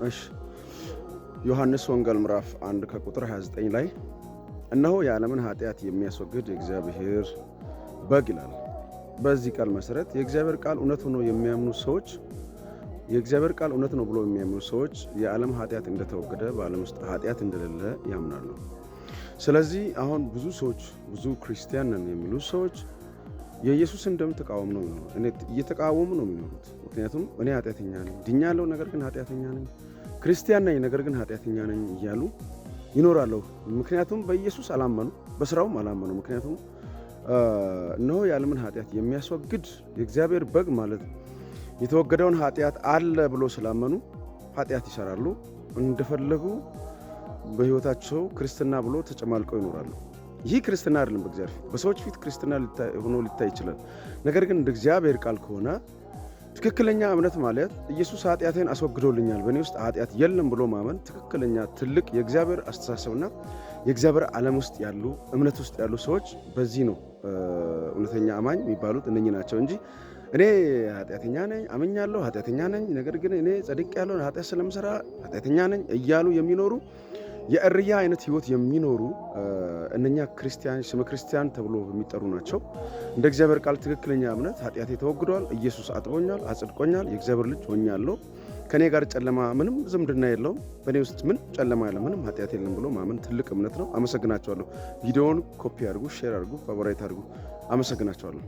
እሺ፣ ዮሐንስ ወንጌል ምዕራፍ 1 ከቁጥር 29 ላይ "እነሆ የዓለምን ኃጢአት የሚያስወግድ የእግዚአብሔር በግ" ይላል። በዚህ ቃል መሰረት የእግዚአብሔር ቃል እውነት ሆኖ የሚያምኑ ሰዎች፣ የእግዚአብሔር ቃል እውነት ነው ብሎ የሚያምኑ ሰዎች የዓለም ኃጢአት እንደተወገደ፣ በዓለም ውስጥ ኃጢአት እንደሌለ ያምናሉ። ስለዚህ አሁን ብዙ ሰዎች፣ ብዙ ክርስቲያን ነን የሚሉ ሰዎች የኢየሱስን ደም ተቃውሞ ነው የሚኖሩት። እኔ እየተቃወሙ ነው የሚኖሩት። ምክንያቱም እኔ ኃጢአተኛ ነኝ፣ ድኛለሁ፣ ነገር ግን ኃጢአተኛ ነኝ፣ ክርስቲያን ነኝ፣ ነገር ግን ኃጢአተኛ ነኝ እያሉ ይኖራሉ። ምክንያቱም በኢየሱስ አላመኑ፣ በስራውም አላመኑ። ምክንያቱም እነሆ የዓለምን ኃጢአት የሚያስወግድ የእግዚአብሔር በግ ማለት የተወገደውን ኃጢአት አለ ብሎ ስላመኑ ኃጢአት ይሰራሉ። እንደፈለጉ በህይወታቸው ክርስትና ብሎ ተጨማልቀው ይኖራሉ። ይህ ክርስትና አይደለም። በእግዚአብሔር ፊት፣ በሰዎች ፊት ክርስትና ሆኖ ሊታይ ይችላል። ነገር ግን እንደ እግዚአብሔር ቃል ከሆነ ትክክለኛ እምነት ማለት ኢየሱስ ኃጢአቴን አስወግዶልኛል፣ በእኔ ውስጥ ኃጢአት የለም ብሎ ማመን ትክክለኛ ትልቅ የእግዚአብሔር አስተሳሰብና የእግዚአብሔር ዓለም ውስጥ ያሉ፣ እምነት ውስጥ ያሉ ሰዎች በዚህ ነው እውነተኛ አማኝ የሚባሉት እነኚህ ናቸው እንጂ እኔ ኃጢአተኛ ነኝ፣ አምኛለሁ፣ ኃጢአተኛ ነኝ፣ ነገር ግን እኔ ጸድቄያለሁ፣ ኃጢአት ስለምሰራ ኃጢአተኛ ነኝ እያሉ የሚኖሩ፣ የእርያ አይነት ህይወት የሚኖሩ እነኛ ክርስቲያን፣ ስመ ክርስቲያን ተብሎ የሚጠሩ ናቸው። እንደ እግዚአብሔር ቃል ትክክለኛ እምነት ኃጢአቴ ተወግዷል፣ ኢየሱስ አጥቦኛል፣ አጽድቆኛል፣ የእግዚአብሔር ልጅ ሆኛለሁ፣ ከኔ ጋር ጨለማ ምንም ዝምድና የለውም፣ በእኔ ውስጥ ምንም ጨለማ የለም፣ ምንም ኃጢአት የለም ብሎ ማመን ትልቅ እምነት ነው። አመሰግናችኋለሁ። ቪዲዮውን ኮፒ አድርጉ፣ share አድርጉ፣ favorite አድርጉ። አመሰግናችኋለሁ።